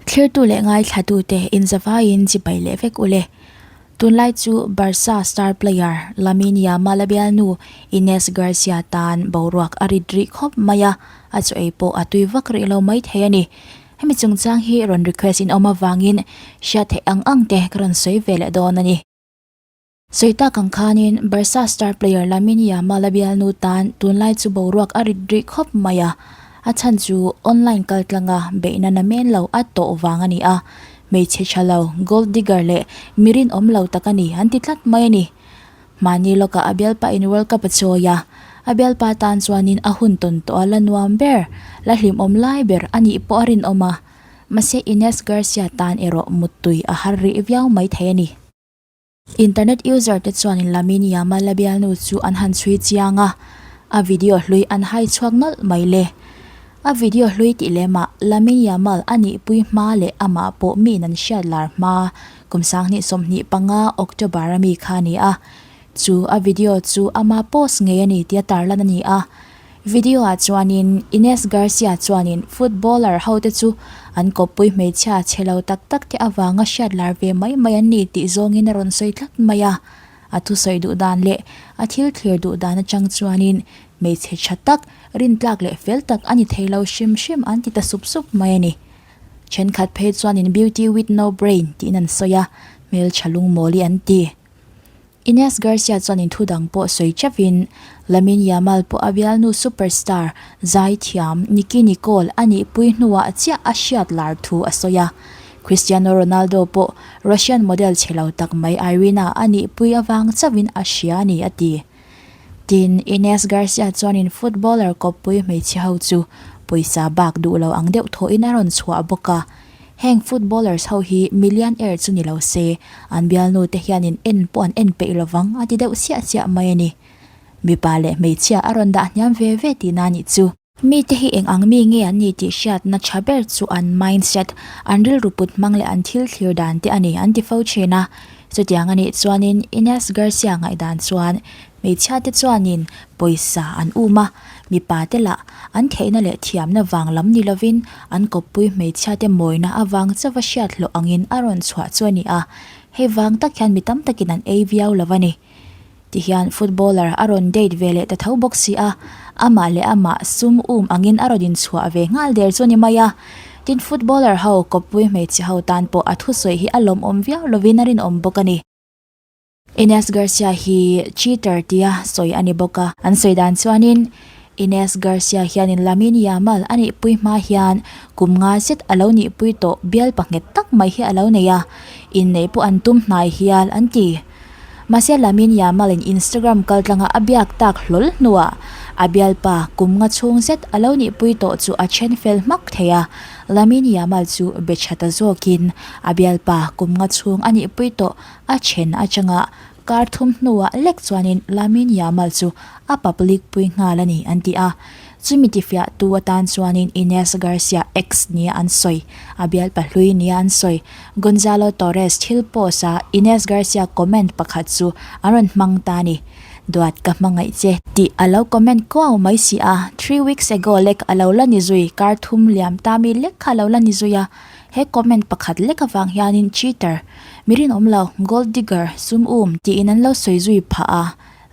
Thlirtu leh ngaithlatute inzavaiin chibai leh vek ule. Tunlai chu Barca star player Lamine Yamal a bialnu Ines Garcia tan boruak a rit rih khawp mai a, a chaw ei pawh a tui vak rih lo mai thei a ni. Hemi chungchang hi rawn request in awm avangin hriat theih ang ang te ka rawn sawi ve leh dawn a ni. Sawi tak ang khanin Barca star player Lamine Yamal a bialnu tan tunlai chu boruak a rit rih khawp mai a, a chhan chu online kaltlanga beihna na men lo a tawh vang a ni a, hmeichhe tha lo, gold digger leh mi rinawm lo tak a ni an ti tlat mai a ni. Mahni lawkah a bialpa in World Cup a chawi a, a bialpa tan chuanin a hun tawn tawh a la nuam ber, la hlimawm lai ber a nih pawh a rinawm a, mahse Ines Garcia tan erawh muttui a har rih viau mai thei a ni. Internet user te chuanin Lamine Yamal a bialnu chu an han chhui chiang a, a video hlui an hai chhuak nawlh mai le. A video hlui tih lemah Lamine Yamal a nihpui hma leh amah pawh miin an hriat lar hma kum 2025 October a mi kha a ni a. Chu a video chu ama post ngei a ni tia tarlan a ni a. Video ah chuanin Ines Garcia chuanin footballer ho te chu an kawppui hmeichhia chhe lo tak tak te avanga hriat lar ve mai mai an ni tih zawngin a rawn sawi tlat mai a. A thusawi duh dan leh a thil thlir duh dan atang chuanin hmeichhe tha tak, rintlak leh fel tak a ni thei lo hrim hrim an ti ta sup sup mai a ni. Thenkhat phei chuanin beauty with no brain tiin an sawi a, hmeltha lungmawli an ti. Ines Garcia chuan in thudang pawh sawi chauhin Lamine Yamal pawh a bialnu superstar zaithiam Nicki Nicole a nihpui hnuah chiah a hriat lar thu a sawi a. Cristiano Ronaldo pawh Russian model chhe lo tak mai Irina a nihpui avang chauhin a hria a ni a ti. Tin, Ines Garcia chuan in footballer kawppui hmeichhe ho chu pawisa bak duh lo ang deuh thawhin a rawn chhuah bawk a. Heng footballers ho hi millionaire chu ni lo se, an bialnu te hianin en pawh an en peih lovang a ti deuh siah siah mai a ni. Mipa leh hmeichhia a rawn dah hniam ve ve tihna a nih chu. Mite hi eng ang mi nge an ni tih hriatna tha ber chu an mindset, an rilru put hmang leh an thil thlir dan te a ni an ti fo thin a. Chutiang a nih chuanin Ines Garcia ngaihdan chuan Hmeichhia te chuanin pawisa an um a, mipa te lah an theihna leh thiamna vang lam ni lovin an kawppui hmeichhia te mawina avang chauha hriat hlawh angin a rawn chhuah chu a ni a, hei vang tak hian mi tam takin an ei viau lo a ni. Tihian footballer a rawn date ve leh ta tho bawk si a, amah leh amah sum um angin a rawn inchhuah ve nghal der chu a ni mai a. Tin, footballer ho kawppui hmeichhe ho tan pawh a thusawi hi a lawmawm viau lovin a rinawm bawk a ni. Ines Garcia hi cheater tia sawi a ni bawk a. An sawi dan chuanin Ines Garcia hianin Lamine Yamal a nihpui hma hian kum nga zet a lo nihpui tawh bial panghet tak mai hi a lo nei a, inneih pawh an tum hnai hial an ti. Mahse Lamine Yamal-in Instagram kaltlanga a biak tak hlawl hnuah a bialpa kum nga chhung zet a lo nihpui tawh chu a then fel hmak thei a, Lamine Yamal chu be tha ta zawkin a bialpa kum nga chhung a nihpui tawh A then atanga kar thum hnuah lek chuanin Lamine Yamal chu a public pui nghal a ni an ti a. Chumi tifiah tu atan chuanin Ines Garcia ex nia an sawi, a bial pahlui nia an sawi. Gonzalo Torres thil post a Ines Garcia comment pakhat chu an rawn hmang ta a ni. Duat ka hmangaih che tih a lo comment kuau mai si a, three weeks ago lek a lo la ni zui, kar thum liam ta mi lek kha a lo la ni zui a. He comment pakhat lek avang hianin cheater, mi rinawm lo, gold digger, sum um tiin an lo sawi zui phah a.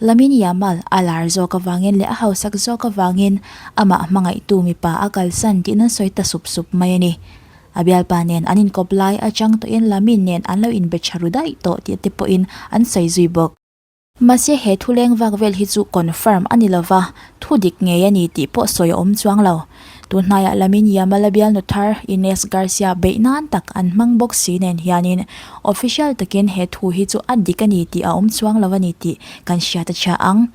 Lamine Yamal a lar zawk avangin leh a hausak zawk avangin amah hmangaihtu mipa a kalsan tiin an sawi ta sup sup mai a ni. A bialpa nen an inkawp lai atang tawhin Lamine nen an lo inbe tha ru daih tawh tih te pawhin an sawi zui bawk. Mahse he thuleng vak vel hi chu confirm a ni lova, thu dik ngei a ni tih pawh sawi a awm chuang lo. Tun hnaiah lamin Yamal a bialnu thar Ines Garcia beih nan tak an hmang bawk si nen hianin official takin he thu hi chu a dik a ni tih a awm chuang lo a ni tih kan hriat a chhia ang.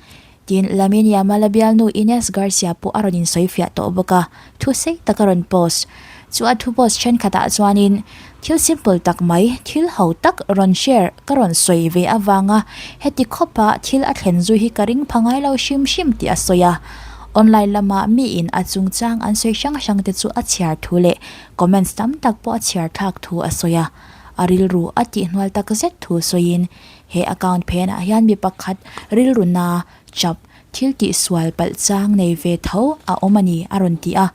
Tin, lamin Yamal a bialnu Ines Garcia pawh a rawn insawifiah tawh bawk a, thu sei tak a rawn post. Chu a thu post thenkhatah chuanin thil simple tak mai, thil ho tak rawn share ka rawn sawi ve avanga heti khawpa thil a thlen zui hi ka ring pha ngai lo hrim hrim tih a sawi a. Online lama miin a chungchang an sawi hrang hrang te chu a chhiar thu leh comments tam tak pawh a chhiar thlak thu a sawi a. A rilru a tihhnual tak zet thu sawiin he account phenah hian mi pakhat rilru na chap thil tihsual palh chang nei ve tho a awm a ni a rawn ti a.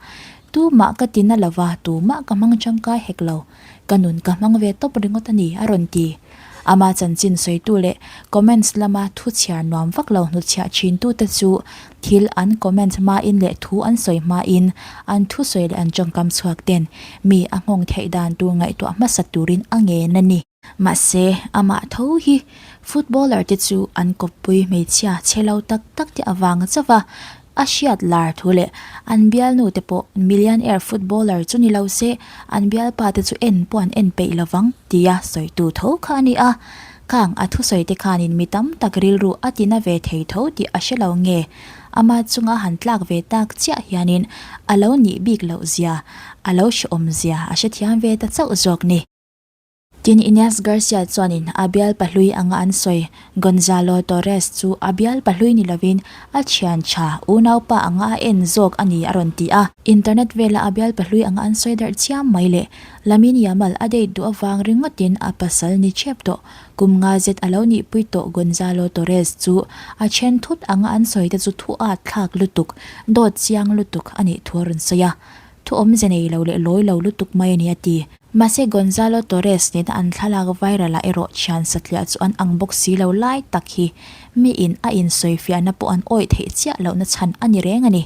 Tumah ka ti na lova, tumah ka hmang tangkai hek lo. Ka nun ka hmang ve tawp ringawt a ni, a rawn ti. Ama chanchin sawitu leh comments lama thu chhiar nuam vak lo hnutchhiah thintute chu thil an comment hmain leh thu an sawi hmain an thusawi leh an tawngkam chhuak ten mi a nghawng theih dan tur ngaihtuah hmasa turin a ngen a ni. Mahse, amah tho hi footballer te chu an kawppui hmeichhia chhe lo tak tak te avang chauh a, a hriat lar thu leh an bialnu te pawh millionaire footballer chu ni lo se an bialpa te chu en pawh an en peih lovang tia sawitu tho kha a ni a. Khang a thusawi te khanin mi tam tak rilru a tina ve thei tho tih a hre lo nge? Ama chunga han tlak ve tak chiah hianin a lo nih bik loh zia, a lo hrehawm zia a hrethiam ve ta chauh zawk ni. Tin, Ines Garcia chuanin a bial pahlui anga an sawi Gonzalo Torres chu a bial pahlui ni lovin a thian tha unaupa anga a en zawk a ni a rawn ti a. Internet vela a bial pahlui anga an sawi darh chiam mai leh Lamine Yamal a date duh avang ringawtin a pasal ni chep tawh kum nga zet a lo nihpui tawh Gonzalo Torres chu a then thut anga an sawi te chu thu at thlak lutuk, dawt chiang lutuk a nih thu a rawn sawi a. Thu awmze nei lo leh lawi lo lutuk mai a ni a ti. Mahse Gonzalo Torres nena an thlalak viral ah erawh thian satliah chu an ang bawk si lo lai tak hi miin a insawifiahna pawh an awih theih chiah lohna chhan a ni reng a ni.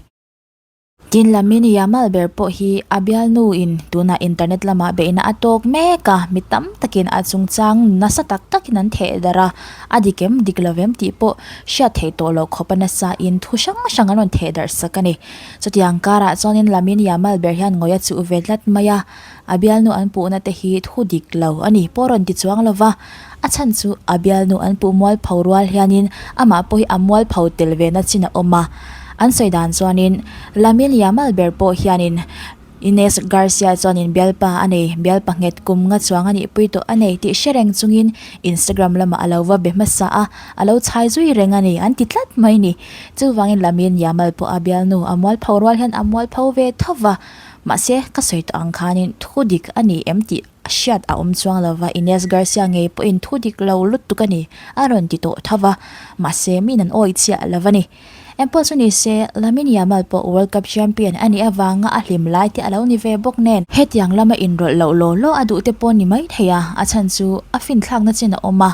Tin, Lamine Yamal ber pawh hi a bialnu in tunah internet lamah beihna a tawk mek a, mi tam takin a chungchang nasa tak takin an theh darh a, a dik em dik lo em tih pawh hriat theih tawh loh khawp a nasa in thu hrang hrang an rawn theh darh sak a ni. Chutiang karah chuanin Lamine Yamal ber hian ngawih a chuh ve tlat mai a. A bialnu an puhna te hi thu dik lo a ni pawh rawn ti chuang lo va, a chhan chu a bialnu an puh mualpho rual hianin amah pawh hi a mualpho tel ve na chin a awm a. An sawi dan chuanin Lamine Yamal ber pawh hianin Ines Garcia chuanin bialpa a nei, bialpa nghet kum nga chuang a nihpui tawh a nei tih hre reng chungin Instagram lamah a lo va be hmasa a, a lo chhai zui reng a ni an ti tlat mai ni. Chuvangin Lamine Yamal pawh a bialnu a mualpho rual hian a mualpho ve tho va. Mahse, ka sawi tawh ang khanin thu dik a ni em tih hriat a awm chuang lo va, Ines Garcia ngei pawhin thu dik lo lutuk a ni a rawn ti tawh tho va, mahse min an awih chiah lo a ni. Engpawh chu ni se, Lamine Yamal pawh World Cup champion a nih avanga a hlim lai te a lo ni ve bawk nen, hetiang lama inrawlh loh law law a duh te pawh ni mai thei a, a chhan chu a finthlakna chin a awm a.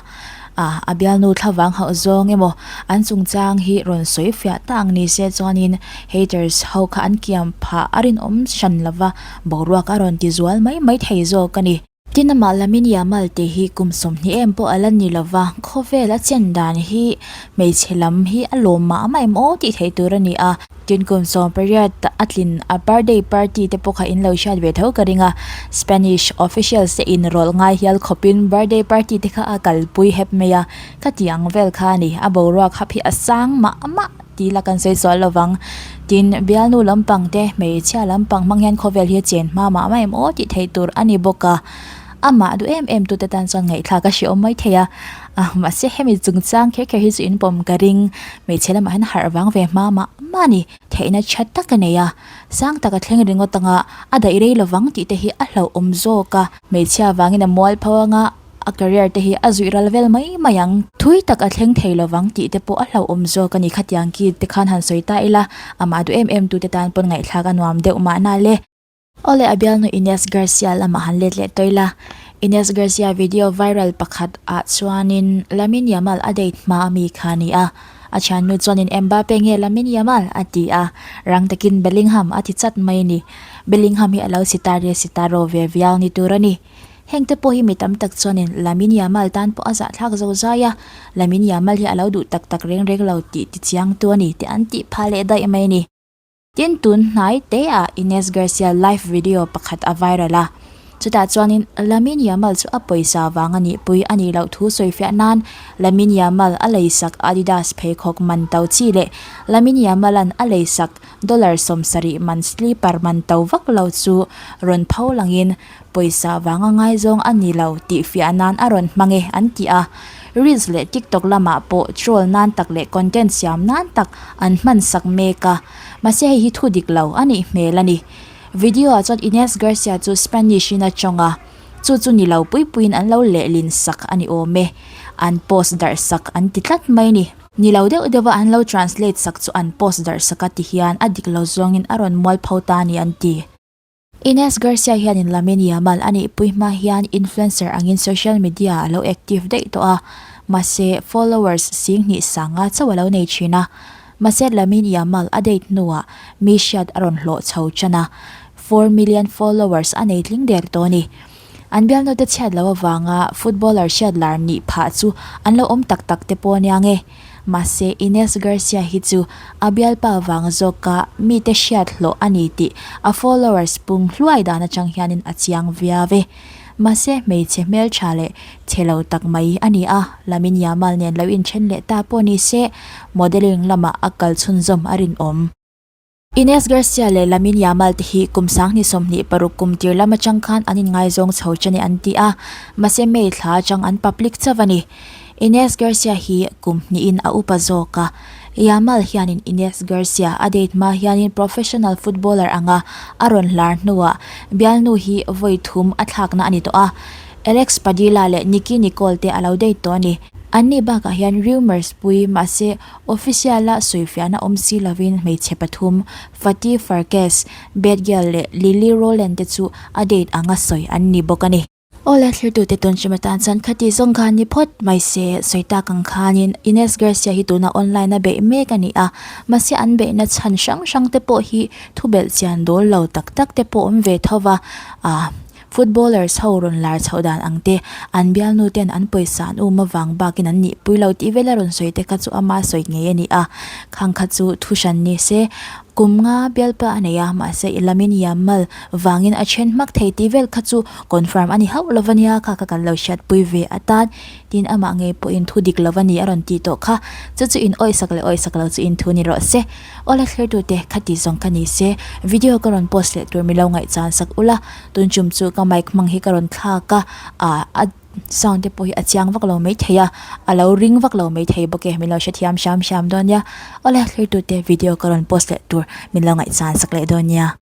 A, a bialnu thlavang hauh zawng emaw an chungchang hi rawn sawi fiah ta ang ni se chuanin haters ho kha an kiam phah a rinawm hran lova boruak a rawn ti zual mai mai thei zawk a ni. Tin amah Lamine Yamal tih hi kum 20 em pawh a la ni lova, khawvel a chen dan hi hmeichhe lam hi a lawm mah mah em aw tih theih tur a ni a. Tin kum 18 a tlin a birthday party te pawh kha in lo hriat ve tho ka ring a, Spanish officials te inrawlh ngai hial khawpin birthday party te kha a kalpui hep mai a, ka tih ang vel kha a ni, a boruak hap hi a sang mah mah ti la kan sawi sual lovang. Tin, bialnu lampang te hmeichhia lampang hmang hian khawvel hi a chen hma mah mah em aw tih theih tur a ni bawk a, amah duh em em tute tan chuan ngaihthlak a hrehawm mai thei a, mahse hemi chungchang kher kher hi chu in pawm ka ring. Hmeichhe lamah hian harh vang ve hma mah mah a ni. Theihna tha tak a nei a, sang tak a thleng ringawt anga a daih rei lovang tih te hi a hlauhawm zawk a. Hmeichhia vangin a mualpho anga a career te hi a zuih ral vel mai mai ang. Thui tak a thleng thei lovang tih te pawh a hlauhawm zawk a ni. Khatiang ki te khan han sawi ta ila, amah duh em em tute tan pawn ngaihthlak a nuam deuh mahna le. Awle a bialnu Ines Garcia lamah han let leh tawih la. Ines Garcia video viral pakhat ah chuanin Lamine Yamal a date hma ami kha a ni a. A thiannu chuanin Mbappe nge Lamine Yamal a ti a, rang takin Bellingham a ti chat mai a ni. Bellingham hi a lo sitare sitaro ve viau ni tur a ni. Heng te pawh hi mi tam tak chuanin Lamine Yamal tan pawh a zahthlak zo zai a, Lamine Yamal hi a lo duh tak tak reng reng lo tih tichiangtu a ni tih an tih phah leh daih mai a ni. Tin, tun hnai te ah Ines Garcia live video pakhat a viral a, chutah chuanin Lamine Yamal chu a pawisa vang a nihpui a nih loh thu sawifiah nan Lamine Yamal a leisak Adidas pheikhawk man to chi leh Lamine Yamal-a'n a leisak dollar 70 man slipper man to vak lo chu rawn pho langin Pawisa vanga ngaizawng a ni lo tih fiah nan a rawn hmang e an ti a, Reels leh TikTok lamah pawh troll nan tak leh content siam nan tak an hman sak mek a, mahse hei hi thu dik lo a nih hmel a ni. Video ah chuan Ines Garcia chu Spanish in a tawng a, chu chu ni lo pui puiin an lo lehlin sak a ni awm e, an post darh sak an ti tlat mai a ni. Ni lo deuh deuha an lo translate sak chu an post darh sak a ti hian a dik lo zawngin a rawn mualpho ta a ni an ti. Ines Garcia hianin Lamine Yamal a nihpui hma hian influencer angin social media a lo active daih tawh a, mahse followers 2000 sanga chauh a lo nei thin a. Mahse Lamine Yamal a date hnuah mi hriat a rawn hlawh chho tan a, 4 million followers a nei tling der tawh a ni. An bialnute chhiat loh avanga footballer hriat lar nih phah chu an lo awm tak tak te pawh ania nge. Mahse Ines Garcia hi chu a bialpa vang zawka mite hriat hlawh a ni tih a followers pung hluai dan atang hianin a chiang viau e. Mahse hmeichhe hmeltha leh chhe lo tak mai a ni a, Lamine Yamal nen lo inthen leh ta pawh ni se modelling lamah a kal chhunzawm a rinawm. Ines Garcia leh Lamine Yamal te hi kum 2026 kum tir lam atang khan an inngaizawng chho chani an ti a, mahse May thla atang an public chauh a ni. Ines Garcia hi kum hnihin a upa zawk a, Yamal hianin Ines Garcia a date hma hianin professional footballer anga a rawn hlar hnuah bialnu hi vawi thum a thlakna a ni tawh a, Alex Padilla leh Nicki Nicole te a lo date tawh a ni. Anni bakah hian rumours pui mahse Official-a sawifiahna awm si lovin hmeichhe pathum, Fatih Farkes, Bad Girl leh Lily Rowland te chu a date anga sawi an ni bawk a ni. Awle thlirtute tawn hrim atan chuan khati zawng khan ni phawt mai se, sawi tak ang khanin Ines Garcia hi tuna online a beih mek a ni a, mahse an beihna chhan hrang hrang te pawh hi thubelh chian dawl lo tak tak te pawh awm ve tho va, ah. Footballers ho rawn lar chhoh dan ang te, an bialnu ten an pawisa an um avang bakin an nihpui lo tih vela rawn sawi te kha chu ama sawi ngei a ni a, khang kha chu thu hran ni se, kum nga bialpa a nei a, mahse i lamin Yamal vangin a then hmak thei tih vel kha chu confirm a ni hauh lo ania, kha kha kan lo hriatpui ve atan tin amah ngei pawhin thu dik lo a ni a rawn tih tawh kha, chu chu in awihsak leh awihsak lo chu in thu ni rawh se. Awle thlertute kha ti zawng ka ni se, video ka rawn post leh tur milo ngaihchan sak ula, tun chum chu ka mic hmang hi ka rawn thlak a, ah a sound te pawh hi a chiang vak lo maithei a, a lo ring vak lo maithei bawk e, milo hrethiam hram hram dawn nia. Awle thlertute video ka rawn post leh tur milo ngaihchan sak leh dawn nia.